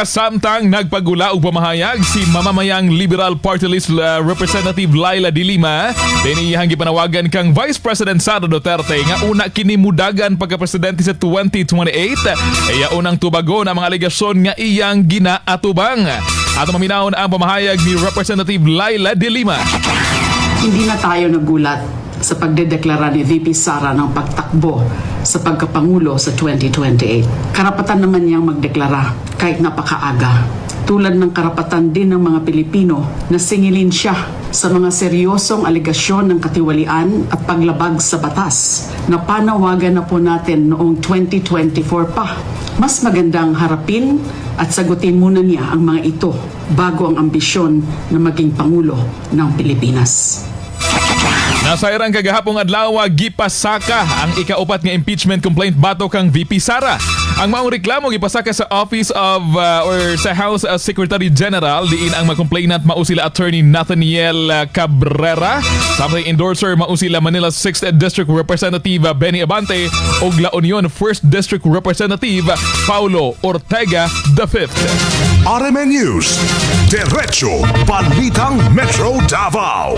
Samtang nagpagula og pamahayag si mamamayang Liberal Party List Representative Leila de Lima, dinhi iyang gipanawagan kang Vice President Sara Duterte nga una kini mudagan pagka-presidente sa 2028, iya unang tubagon ang mga alegasyon nga iyang ginaatubang. Ato maminawon ang pamahayag ni Representative Leila de Lima. Hindi na tayo nagulat sa pagdedeklara ni VP Sara ng pagtakbo sa pagkapangulo sa 2028. Karapatan naman niyang magdeklara kahit napakaaga. Tulad ng karapatan din ng mga Pilipino na singilin siya sa mga seryosong alegasyon ng katiwalian at paglabag sa batas na panawagan na po natin noong 2024 pa. Mas magandang harapin at sagutin muna niya ang mga ito bago ang ambisyon na maging Pangulo ng Pilipinas. Nasayran kagahapong adlaw, gipasaka ang ikaupat nga impeachment complaint batok kang VP Sara. Ang maong reklamo gipasaka sa Office of or sa House Secretary General, diin ang mga-complainant mao sila Attorney Nathaniel Cabrera, samtang endorser mao sila Manila 6th District Representative Benny Abante ug La Union 1st District Representative Paulo Ortega V. RMN News. Diretso Balitang Metro Davao.